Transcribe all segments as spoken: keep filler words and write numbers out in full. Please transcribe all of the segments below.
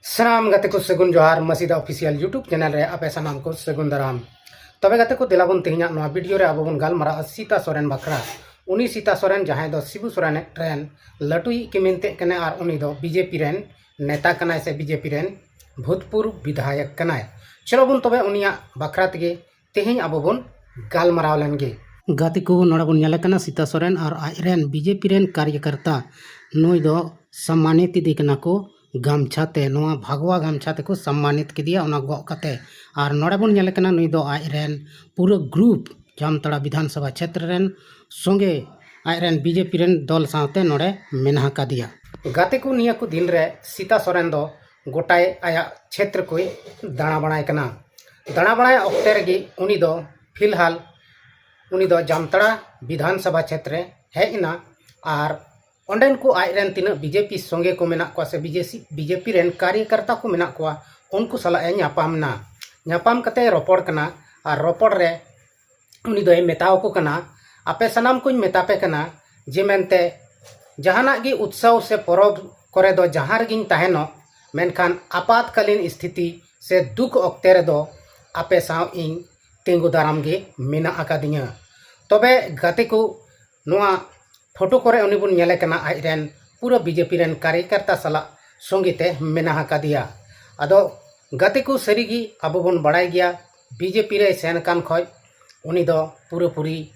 ᱥᱟᱱᱟᱢ ᱜᱟᱛᱮ ᱠᱚ ᱥᱟᱹᱜᱩᱱ ᱡᱚᱦᱟᱨ, ᱢᱟᱹᱥᱤᱫᱟ ᱚᱯᱷᱤᱥᱤᱭᱟᱞ YouTube ᱪᱮᱱᱮᱞ ᱨᱮ ᱟᱯᱮ ᱥᱟᱱᱟᱢ ᱠᱚ ᱥᱟᱹᱜᱩᱱ ᱫᱟᱨᱟᱢ᱾ ᱛᱚᱵᱮ ᱜᱟᱛᱮ ᱠᱚ, ᱫᱮᱞᱟ ᱵᱚᱱ ᱛᱮᱦᱮᱧᱟᱜ ᱱᱚᱣᱟ ᱵᱷᱤᱰᱤᱭᱳ ᱨᱮ ᱟᱵᱚ ᱵᱚᱱ ᱜᱟᱞᱢᱟᱨᱟᱜᱼᱟ ᱥᱤᱛᱟ ᱥᱚᱨᱮᱱ ᱵᱟᱠᱷᱨᱟ᱾ ᱩᱱᱤ ᱥᱤᱛᱟ ᱥᱚᱨᱮᱱ, ᱡᱟᱦᱟᱸᱭ ᱫᱚ ᱥᱤᱵᱩ ᱥᱚᱨᱮᱱ ᱨᱮᱱ ᱞᱟᱹᱴᱩᱭᱤᱡ ᱠᱚ ᱢᱮᱱᱛᱮᱜ ᱠᱟᱱᱟᱭ ᱟᱨ ᱩᱱᱤ ᱫᱚ ᱵᱤᱡᱮᱯᱤ ᱨᱮᱱ ᱱᱮᱛᱟ ᱠᱟᱱᱟᱭ ᱥᱮ ᱵᱤᱡᱮᱯᱤ ᱨᱮᱱ ᱵᱷᱩᱛᱯᱩᱨᱵ ᱵᱤᱫᱷᱟᱭᱚᱠ ᱠᱟᱱᱟᱭ᱾ ᱪᱚᱞᱚ ᱵᱚᱱ ᱛᱚᱵᱮ ᱩᱱᱤᱭᱟᱜ ᱵᱟᱠᱷᱨᱟ ᱛᱮᱜᱮ ᱛᱮᱦᱮᱧ ᱟᱵᱚ ᱵᱚᱱ ᱜᱟᱞᱢᱟᱨᱟᱣ ᱞᱮᱱ ᱜᱮ᱾ ᱜᱟᱛᱮ ᱠᱚ, ᱱᱚᱰᱮ ᱵᱚᱱ ᱧᱮᱞᱮ ᱠᱟᱱᱟ ᱥᱤᱛᱟ ᱥᱚᱨᱮᱱ ᱟᱨ ᱟᱡ ᱨᱮᱱ ᱵᱤᱡᱮᱯᱤ ᱨᱮᱱ ᱠᱟᱨᱭᱚᱠᱟᱨᱛᱟ, ᱱᱩᱭ ᱫᱚ ᱥᱚᱢᱢᱟᱱᱤᱛ ᱤᱫᱤ ᱠᱟᱱᱟ ᱠᱚ ᱜᱟᱢᱪᱷᱟ ᱛᱮ, ᱱᱚᱣᱟ ᱵᱷᱟᱜᱽᱣᱟ ᱜᱟᱢᱪᱷᱟ ᱛᱮᱠᱚ ᱥᱚᱢᱢᱟᱱᱤᱛ ᱠᱮᱫᱮᱭᱟ ᱚᱱᱟ ᱜᱚᱜ ᱠᱟᱛᱮ᱾ ᱟᱨ ᱱᱚᱰᱮ ᱵᱚᱱ ᱧᱮᱞᱮ ᱠᱟᱱᱟ ᱱᱩᱭ ᱫᱚ ᱟᱡ ᱨᱮᱱ ᱯᱩᱨᱟᱹ ᱜᱨᱩᱯ ᱡᱟᱢᱛᱟᱲᱟ ᱵᱤᱫᱷᱟᱱ ᱥᱚᱵᱷᱟ ᱪᱷᱮᱛᱨᱚ ᱨᱮᱱ ᱥᱚᱸᱜᱮ ᱟᱡ ᱨᱮᱱ ᱵᱤᱡᱮᱯᱤ ᱨᱮᱱ ᱫᱚᱞ ᱥᱟᱶᱛᱮ ᱱᱚᱰᱮ ᱢᱮᱱᱟᱜ ᱟᱠᱟᱫᱮᱭᱟ᱾ ᱜᱟᱛᱮ ᱠᱚ, ᱱᱤᱭᱟᱹ ᱠᱚ ᱫᱤᱱ ᱨᱮ ᱥᱤᱛᱟ ᱥᱚᱨᱮᱱ ᱫᱚ ᱜᱚᱴᱟᱭ ᱟᱭᱟᱜ ᱪᱷᱮᱛᱨᱚ ᱠᱚᱭ ᱫᱟᱬᱟ ᱵᱟᱲᱟᱭ ᱠᱟᱱᱟ᱾ ᱫᱟᱬᱟ ᱵᱟᱲᱟᱭ ᱚᱠᱛᱮ ᱨᱮᱜᱮ ᱩᱱᱤ ᱫᱚ ᱯᱷᱤᱞᱦᱟᱞ ᱩᱱᱤ ᱫᱚ ᱡᱟᱢᱛᱟᱲᱟ ᱵᱤᱫᱷᱟᱱ ᱥᱚᱵᱷᱟ ᱪᱷᱮᱛᱨᱮ ᱦᱮᱡ ᱮᱱᱟ ᱟᱨ ᱚᱸᱰᱮᱱ ᱠᱚ ᱟᱡ ᱨᱮᱱ ᱛᱤᱱᱟᱹᱜ ᱵᱤᱡᱮᱯᱤ ᱥᱚᱸᱜᱮ ᱠᱚ ᱢᱮᱱᱟᱜ ᱠᱚᱣᱟ ᱥᱮ ᱵᱤᱡᱮᱯᱤ ᱨᱮᱱ ᱠᱟᱨᱭᱚᱠᱟᱨᱛᱟ ᱠᱚ ᱢᱮᱱᱟᱜ ᱠᱚᱣᱟ, ᱩᱱᱠᱩ ᱥᱟᱞᱟᱜ ᱮ ᱧᱟᱯᱟᱢ ᱮᱱᱟ᱾ ᱧᱟᱯᱟᱢ ᱠᱟᱛᱮ ᱮ ᱨᱚᱯᱚᱲ ᱠᱟᱱᱟ ᱟᱨ ᱨᱚᱯᱚᱲ ᱨᱮ ᱩᱱᱤ ᱫᱚᱭ ᱢᱮᱛᱟᱣᱟᱠᱚ ᱠᱟᱱᱟ, ᱟᱯᱮ ᱥᱟᱱᱟᱢ ᱠᱚᱧ ᱢᱮᱛᱟ ᱯᱮ ᱠᱟᱱᱟ ᱡᱮ ᱢᱮᱱᱛᱮ ᱡᱟᱦᱟᱱᱟᱜ ᱜᱮ ᱩᱛᱥᱚᱵ ᱥᱮ ᱯᱚᱨᱚᱵᱽ ᱠᱚᱨᱮ ᱫᱚ ᱡᱟᱦᱟᱸ ᱨᱮᱜᱤᱧ ᱛᱟᱦᱮᱱᱚᱜ, ᱢᱮᱱᱠᱷᱟᱱ ᱟᱯᱟᱛᱠᱟᱞᱤᱱ ᱥᱛᱷᱤᱛᱤ ᱥᱮ ᱫᱩᱠ ᱚᱠᱛᱮ ᱨᱮᱫᱚ ᱟᱯᱮ ᱥᱟᱶ ᱤᱧ ᱛᱤᱸᱜᱩ ᱫᱟᱨᱟᱢ ᱜᱮ ᱢᱮᱱᱟᱜ ᱟᱠᱟᱫᱤᱧᱟᱹ᱾ ᱛᱚᱵᱮ ᱜᱟᱛᱮ ᱠᱚ, ᱱᱚᱣᱟ ᱯᱷᱳᱴᱳ ᱠᱚᱨᱮ ᱩᱱᱤ ᱵᱚᱱ ᱧᱮᱞᱮ ᱠᱟᱱᱟ ᱟᱡ ᱨᱮᱱ ᱯᱩᱨᱟᱹ ᱵᱤᱡᱮᱯᱤ ᱨᱮᱱ ᱠᱟᱨᱭᱚᱠᱟᱨᱛᱟ ᱥᱟᱞᱟᱜ ᱥᱚᱸᱜᱮ ᱛᱮ ᱢᱮᱱᱟᱜ ᱟᱠᱟᱫᱮᱭᱟ᱾ ᱟᱫᱚ ᱜᱟᱛᱮ ᱠᱚ, ᱥᱟᱹᱨᱤᱜᱮ ᱟᱵᱚ ᱵᱚᱱ ᱵᱟᱲᱟᱭ ᱜᱮᱭᱟ ᱵᱤᱡᱮᱯᱤ ᱨᱮᱭ ᱥᱮᱱ ᱟᱠᱟᱱ ᱠᱷᱚᱡ ᱩᱱᱤ ᱫᱚ ᱯᱩᱨᱟᱹᱯᱩᱨᱤ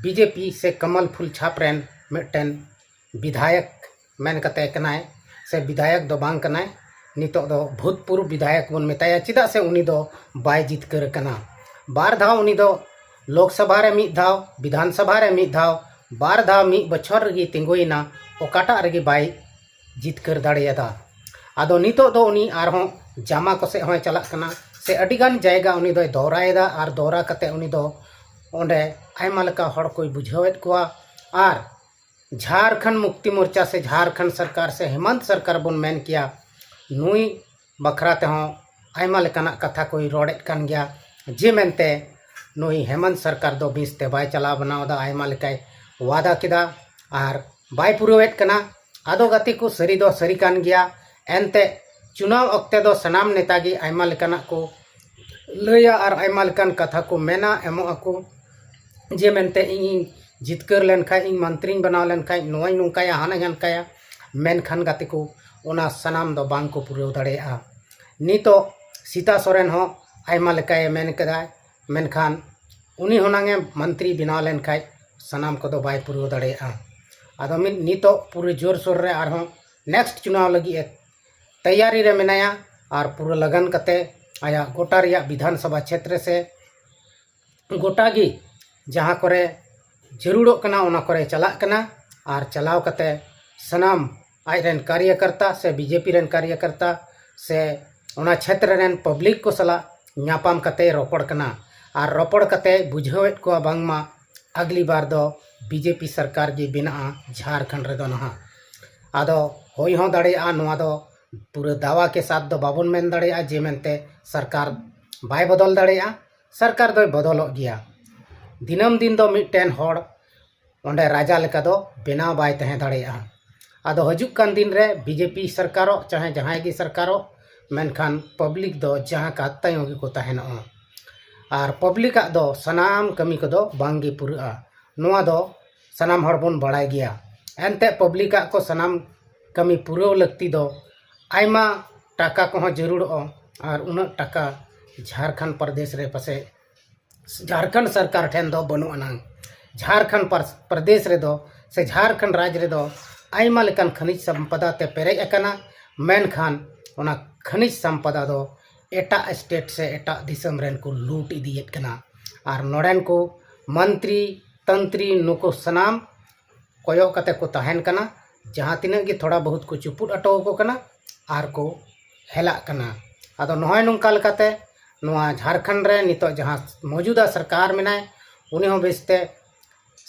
ᱵᱤᱡᱮᱯᱤ ᱥᱮ ᱠᱟᱢᱟᱞ ᱯᱷᱩᱞ ᱪᱷᱟᱯ ᱨᱮᱱ ᱢᱤᱫᱴᱮᱱ ᱵᱤᱫᱷᱟᱭᱚᱠ ᱢᱮᱱ ᱠᱟᱛᱮ ᱠᱟᱱᱟᱭ, ᱥᱮ ᱵᱤᱫᱷᱟᱭᱚᱠ ᱫᱚ ᱵᱟᱝ ᱠᱟᱱᱟᱭ, ᱱᱤᱛᱚᱜ ᱫᱚ ᱵᱷᱩᱛᱯᱩᱨᱵ ᱵᱤᱫᱷᱟᱭᱚᱠ ᱵᱚᱱ ᱢᱮᱛᱟᱭᱟ, ᱪᱮᱫᱟᱜ ᱥᱮ ᱩᱱᱤ ᱫᱚ ᱵᱟᱭ ᱡᱤᱛᱠᱟᱹᱨ ᱟᱠᱟᱱᱟ᱾ ᱵᱟᱨ ᱫᱷᱟᱣ ᱩᱱᱤ ᱫᱚ ᱞᱳᱠᱥᱚᱵᱷᱟ ᱨᱮ ᱢᱤᱫ ᱫᱷᱟᱣ, ᱵᱤᱫᱷᱟᱱ ᱥᱚᱵᱷᱟ ᱨᱮ ᱢᱤᱫ ᱫᱷᱟᱣ, ᱵᱟᱨ ᱫᱷᱟᱣ ᱢᱤᱫ ᱵᱚᱪᱷᱚᱨ ᱨᱮᱜᱮ ᱛᱤᱸᱜᱩᱭᱮᱱᱟ, ᱚᱠᱟᱴᱟᱜ ᱨᱮᱜᱮ ᱵᱟᱭ ᱡᱤᱛᱠᱟᱹᱨ ᱫᱟᱲᱮᱭᱟᱫᱟ᱾ ᱟᱫᱚ ᱱᱤᱛᱚᱜ ᱫᱚ ᱩᱱᱤ ᱟᱨᱦᱚᱸ ᱡᱟᱢᱟ ᱠᱚᱥᱮᱫ ᱦᱚᱸᱭ ᱪᱟᱞᱟᱜ ᱠᱟᱱᱟ, ᱥᱮ ᱟᱹᱰᱤᱜᱟᱱ ᱡᱟᱭᱜᱟ ᱩᱱᱤ ᱫᱚᱭ ᱫᱚᱨᱟᱭᱮᱫᱟ, ᱟᱨ ᱫᱚᱨᱟ ᱠᱟᱛᱮ ᱩᱱᱤ ᱫᱚ ᱚᱸᱰᱮ ᱟᱭᱢᱟ ᱞᱮᱠᱟ ᱦᱚᱲ ᱠᱚᱭ ᱵᱩᱡᱷᱟᱹᱣᱮᱫ ᱠᱚᱣᱟ᱾ ᱟᱨ ᱡᱷᱟᱨᱠᱷᱚᱸᱰ ᱢᱩᱠᱛᱤ ᱢᱳᱨᱪᱟ ᱥᱮ ᱡᱷᱟᱨᱠᱷᱚᱸᱰ ᱥᱚᱨᱠᱟᱨ ᱥᱮ ᱦᱮᱢᱚᱱᱛ ᱥᱚᱨᱠᱟᱨ ᱵᱚᱱ ᱢᱮᱱ ᱠᱮᱭᱟ, ᱱᱩᱭ ᱵᱟᱠᱷᱨᱟ ᱛᱮᱦᱚᱸ ᱟᱭᱢᱟ ᱞᱮᱠᱟᱱᱟᱜ ᱠᱟᱛᱷᱟ ᱠᱚᱭ ᱨᱚᱲᱮᱫ ᱠᱟᱱ ᱜᱮᱭᱟ, ᱡᱮ ᱢᱮᱱᱛᱮ ᱱᱩᱭ ᱦᱮᱢᱚᱱᱛ ᱥᱚᱨᱠᱟᱨ ᱫᱚ ᱵᱤᱥ ᱛᱮ ᱵᱟᱭ ᱪᱟᱞᱟᱣ ᱵᱮᱱᱟᱣ ᱮᱫᱟ, ᱟᱭᱢᱟ ᱞᱮᱠᱟᱭ ᱣᱟᱫᱟ ᱠᱮᱫᱟ ᱟᱨ ᱵᱟᱭ ᱯᱩᱨᱟᱹᱣᱮᱫ ᱠᱟᱱᱟ᱾ ᱟᱫᱚ ᱜᱟᱛᱮ ᱠᱚ, ᱥᱟᱹᱨᱤ ᱫᱚ ᱥᱟᱹᱨᱤ ᱠᱟᱱ ᱜᱮᱭᱟ, ᱮᱱᱛᱮ ᱪᱩᱱᱟᱣ ᱚᱠᱛᱮ ᱫᱚ ᱥᱟᱱᱟᱢ ᱱᱮᱛᱟ ᱜᱮ ᱟᱭᱢᱟ ᱞᱮᱠᱟᱱᱟᱜ ᱠᱚ ᱞᱟᱹᱭᱟ ᱟᱨ ᱟᱭᱢᱟ ᱞᱮᱠᱟᱱ ᱠᱟᱛᱷᱟ ᱠᱚ ᱢᱮᱱᱟ, ᱮᱢᱚᱜ ᱟᱠᱚ, ᱡᱮ ᱢᱮᱱᱛᱮ ᱤᱧᱤᱧ ᱡᱤᱛᱠᱟᱹᱨ ᱞᱮᱱᱠᱷᱟᱡ, ᱤᱧ ᱢᱚᱱᱛᱨᱤᱧ ᱵᱮᱱᱟᱣ ᱞᱮᱱᱠᱷᱟᱡ ᱱᱚᱣᱟᱧ ᱱᱚᱝᱠᱟᱭᱟ, ᱦᱟᱱᱟᱧ ᱦᱟᱱᱠᱟᱭᱟ᱾ ᱢᱮᱱᱠᱷᱟᱱ ᱜᱟᱛᱮ ᱠᱚ, ᱚᱱᱟ ᱥᱟᱱᱟᱢ ᱫᱚ ᱵᱟᱝ ᱠᱚ ᱯᱩᱨᱟᱹᱣ ᱫᱟᱲᱮᱭᱟᱜᱼᱟ᱾ ᱱᱤᱛᱚᱜ ᱥᱤᱛᱟ ᱥᱚᱨᱮᱱ ᱦᱚᱸ ᱟᱭᱢᱟ ᱞᱮᱠᱟᱭ ᱢᱮᱱ ᱠᱮᱫᱟᱭ, ᱢᱮᱱᱠᱷᱟᱱ ᱩᱱᱤ ᱦᱩᱱᱟᱝ ᱮ ᱢᱚᱱᱛᱨᱤ ᱵᱮᱱᱟᱣ ᱞᱮᱱᱠᱷᱟᱡ ᱥᱟᱱᱟᱢ ᱠᱚᱫᱚ ᱵᱟᱭ ᱯᱩᱨᱟᱹᱣ ᱫᱟᱲᱮᱭᱟᱜᱼᱟ᱾ ᱟᱫᱚ ᱢᱤᱫ ᱱᱤᱛᱚᱜ ᱯᱩᱨᱟᱹ ᱡᱳᱨᱥᱳᱨ ᱨᱮ ᱟᱨᱦᱚᱸ ᱱᱮᱠᱥᱴ ᱪᱩᱱᱟᱣ ᱞᱟᱹᱜᱤᱫ ᱮ ᱛᱮᱭᱟᱨᱤ ᱨᱮ ᱢᱮᱱᱟᱭᱟ ᱟᱨ ᱯᱩᱨᱟᱹ ᱞᱟᱜᱟᱱ ᱠᱟᱛᱮ ᱟᱭᱟᱜ ᱜᱚᱴᱟ ᱨᱮᱭᱟᱜ ᱵᱤᱫᱷᱟᱱ ᱥᱚᱵᱷᱟ ᱪᱷᱮᱛᱨᱚ ᱥᱮ ᱜᱚᱴᱟ ᱜᱮ ᱡᱟᱦᱟᱸ ᱠᱚᱨᱮ ᱡᱟᱹᱨᱩᱲᱚᱜ ᱠᱟᱱᱟ ᱚᱱᱟ ᱠᱚᱨᱮ ᱪᱟᱞᱟᱜ ᱠᱟᱱᱟ ᱟᱨ ᱪᱟᱞᱟᱣ ᱠᱟᱛᱮ ᱥᱟᱱᱟᱢ ᱟᱡ ᱨᱮᱱ ᱠᱟᱨᱭᱟᱠᱟᱨᱛᱟ ᱥᱮ ᱵᱤᱡᱮᱯᱤ ᱨᱮᱱ ᱠᱟᱨᱭᱟᱠᱟᱨᱛᱟ ᱥᱮ ᱚᱱᱟ ᱪᱷᱮᱛᱨᱚ ᱨᱮᱱ ᱯᱟᱵᱽᱞᱤᱠ ᱠᱚ ᱥᱟᱞᱟᱜ ᱧᱟᱯᱟᱢ ᱠᱟᱛᱮ ᱨᱚᱯᱚᱲ ᱠᱟᱱᱟ᱾ ᱟᱨ ᱨᱚᱯᱚᱲ ᱠᱟᱛᱮ ᱵᱩᱡᱷᱟᱹᱣᱮᱫ ᱠᱚᱣᱟ ᱵᱟᱝᱢᱟ ᱟᱜᱽᱞᱤ ᱵᱟᱨ ᱫᱚ ᱵᱤᱡᱮᱯᱤ ᱥᱚᱨᱠᱟᱨ ᱜᱮ ᱵᱮᱱᱟᱜᱼᱟ ᱡᱷᱟᱲᱠᱷᱚᱸᱰ ᱨᱮᱫᱚ ᱱᱟᱦᱟᱜ᱾ ᱟᱫᱚ ᱦᱩᱭ ᱦᱚᱸ ᱫᱟᱲᱮᱭᱟᱜᱼᱟ, ᱱᱚᱣᱟ ᱫᱚ ᱯᱩᱨᱟᱹ ᱫᱟᱣᱟ ᱠᱮ ᱥᱟᱛ ᱫᱚ ᱵᱟᱵᱚᱱ ᱢᱮᱱ ᱫᱟᱲᱮᱭᱟᱜᱼᱟ ᱡᱮ ᱢᱮᱱᱛᱮ ᱥᱚᱨᱠᱟᱨ ᱵᱟᱭ ᱵᱚᱫᱚᱞ ᱫᱟᱲᱮᱭᱟᱜᱼᱟ᱾ ᱥᱚᱨᱠᱟᱨ ᱫᱚᱭ ᱵᱚᱫᱚᱞᱚᱜ ᱜᱮᱭᱟ᱾ ᱫᱤᱱᱟᱹᱢ ᱫᱤᱱ ᱫᱚ ᱢᱤᱫᱴᱮᱱ ᱦᱚᱲ ᱚᱸᱰᱮ ᱨᱟᱡᱟ ᱞᱮᱠᱟ ᱫᱚ ᱵᱮᱱᱟᱣ ᱵᱟᱭ ᱛᱟᱦᱮᱸ ᱫᱟᱲᱮᱭᱟᱜᱼᱟ᱾ ᱟᱫᱚ ᱦᱤᱡᱩᱜ ᱠᱟᱱ ᱫᱤᱱ ᱨᱮ ᱵᱤᱡᱮᱯᱤ ᱥᱚᱨᱠᱟᱨᱚᱜ ᱪᱟᱦᱮ ᱡᱟᱦᱟᱸᱭ ᱜᱮ ᱥᱚᱨᱠᱟᱨᱚᱜ, ᱢᱮᱱᱠᱷᱟᱱ ᱯᱟᱵᱽᱞᱤᱠ ᱫᱚ ᱡᱟᱦᱟᱸ ᱠᱟᱛ ᱛᱟᱭᱚᱢ ᱜᱮᱠᱚ ᱛᱟᱦᱮᱱᱚᱜᱼᱟ᱾ ᱟᱨ ᱯᱟᱵᱽᱞᱤᱠᱟᱜ ᱫᱚ ᱥᱟᱱᱟᱢ ᱠᱟᱹᱢᱤ ᱠᱚᱫᱚ ᱵᱟᱝ ᱜᱮ ᱯᱩᱨᱟᱹᱜᱼᱟ᱾ ᱱᱚᱣᱟ ᱫᱚ ᱥᱟᱱᱟᱢ ᱦᱚᱲ ᱵᱚᱱ ᱵᱟᱲᱟᱭ ᱜᱮᱭᱟ᱾ ᱮᱱᱛᱮ ᱯᱟᱵᱽᱞᱤᱠᱟᱜ ᱠᱚ ᱥᱟᱱᱟᱢ ᱠᱟᱹᱢᱤ ᱯᱩᱨᱟᱹᱣ ᱞᱟᱹᱠᱛᱤ ᱫᱚ ᱟᱭᱢᱟ ᱴᱟᱠᱟ ᱠᱚᱦᱚᱸ ᱡᱟᱹᱨᱩᱲᱚᱜᱼᱟ᱾ ᱟᱨ ᱩᱱᱟᱹᱜ ᱴᱟᱠᱟ ᱡᱷᱟᱲᱠᱷᱚᱸᱰ ᱯᱨᱚᱫᱮᱥ ᱨᱮ ᱯᱟᱥᱮᱡ ᱡᱷᱟᱲᱠᱷᱚᱸᱰ ᱥᱚᱨᱠᱟᱨ ᱴᱷᱮᱱ ᱫᱚ ᱵᱟᱹᱱᱩᱜ ᱟᱱᱟᱝ᱾ ᱡᱷᱟᱲᱠᱷᱚᱸᱰ ᱯᱟᱨ-, ᱯᱨᱚᱫᱮᱥ ᱨᱮᱫᱚ ᱥᱮ ᱡᱷᱟᱲᱠᱷᱚᱸᱰ ᱨᱟᱡᱽ ᱨᱮᱫᱚ ᱟᱭᱢᱟ ᱞᱮᱠᱟᱱ ᱠᱷᱟᱱᱤᱡᱽ ᱥᱚᱢᱯᱚᱫᱟ ᱛᱮ ᱯᱮᱨᱮᱡ ᱟᱠᱟᱱᱟ᱾ ᱢᱮᱱᱠᱷᱟᱱ ᱚᱱᱟ ᱠᱷᱟᱱᱤᱡᱽ ᱥᱚᱢᱯᱚᱫᱟ ᱫᱚ ᱮᱴᱟᱜ ᱥᱴᱮᱴ ᱥᱮ ᱮᱴᱟᱜ ᱫᱤᱥᱚᱢ ᱨᱮᱱ ᱠᱚ ᱞᱩᱴ ᱤᱫᱤᱭᱮᱫ ᱠᱟᱱᱟ᱾ ᱟᱨ ᱱᱚᱰᱮᱱ ᱠᱚ ᱢᱚᱱᱛᱨᱤ ᱛᱚᱱᱛᱨᱤ ᱱᱩᱠᱩ ᱥᱟᱱᱟᱢ ᱠᱚᱭᱚᱜ ᱠᱟᱛᱮ ᱠᱚ ᱛᱟᱦᱮᱱ ᱠᱟᱱᱟ᱾ ᱡᱟᱦᱟᱸ ᱛᱤᱱᱟᱹᱜ ᱜᱮ ᱛᱷᱚᱲᱟ ᱵᱚᱦᱩᱛ ᱠᱚ ᱪᱩᱯᱩᱫ ᱦᱚᱴᱚ ᱟᱠᱚ ᱠᱟᱱᱟ ᱟᱨ ᱠᱚ ᱦᱮᱞᱟᱜ ᱠᱟᱱᱟ᱾ ᱟᱫᱚ ᱱᱚᱜᱼᱚᱭ ᱱᱚᱝᱠᱟ ᱞᱮᱠᱟᱛᱮ ᱱᱚᱣᱟ ᱡᱷᱟᱲᱠᱷᱚᱸᱰ ᱨᱮ ᱱᱤᱛᱚᱜ ᱡᱟᱦᱟᱸ ᱢᱚᱡᱩᱫᱟ ᱥᱚᱨᱠᱟᱨ ᱢᱮᱱᱟᱭ, ᱩᱱᱤ ᱦᱚᱸ ᱵᱮᱥᱛᱮ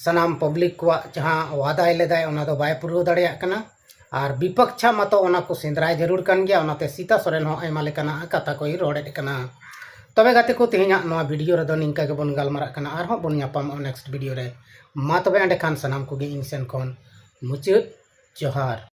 ᱥᱟᱱᱟᱢ ᱯᱟᱵᱽᱞᱤᱠ ᱠᱚᱣᱟᱜ ᱡᱟᱦᱟᱸ ᱣᱟᱫᱟᱭ ᱞᱮᱫᱟᱭ ᱚᱱᱟ ᱫᱚ ᱵᱟᱭ ᱯᱩᱨᱟᱹᱣ ᱫᱟᱲᱮᱭᱟᱜ ᱠᱟᱱᱟ᱾ ᱟᱨ ᱵᱤᱯᱚᱠᱪᱷᱟ ᱢᱟᱛᱚ ᱚᱱᱟ ᱠᱚ ᱥᱮᱸᱫᱽᱨᱟᱭ ᱡᱟᱹᱨᱩᱲ ᱠᱟᱱ ᱜᱮᱭᱟ, ᱚᱱᱟᱛᱮ ᱥᱤᱛᱟ ᱥᱚᱨᱮᱱ ᱦᱚᱸ ᱟᱭᱢᱟ ᱞᱮᱠᱟᱱᱟᱜ ᱠᱟᱛᱷᱟ ᱠᱚᱭ ᱨᱚᱲᱮᱫ ᱠᱟᱱᱟ᱾ ᱛᱚᱵᱮ ᱜᱟᱛᱮ ᱠᱚ, ᱛᱮᱦᱮᱧᱟᱜ ᱱᱚᱣᱟ ᱵᱷᱤᱰᱤᱭᱳ ᱨᱮᱫᱚ ᱱᱤᱝᱠᱟ ᱜᱮᱵᱚᱱ ᱜᱟᱞᱢᱟᱨᱟᱜ ᱠᱟᱱᱟ, ᱟᱨᱦᱚᱸ ᱵᱚᱱ ᱧᱟᱯᱟᱢᱚᱜᱼᱟ ᱱᱮᱠᱥᱴ ᱵᱷᱤᱰᱤᱭᱳ ᱨᱮ᱾ ᱢᱟ ᱛᱚᱵᱮ ᱮᱸᱰᱮᱠᱷᱟᱱ ᱥᱟᱱᱟᱢ ᱠᱚᱜᱮ ᱤᱧ ᱥᱮᱱ ᱠᱷᱚᱱ ᱢᱩᱪᱟᱹᱫ ᱡᱚᱦᱟᱨ᱾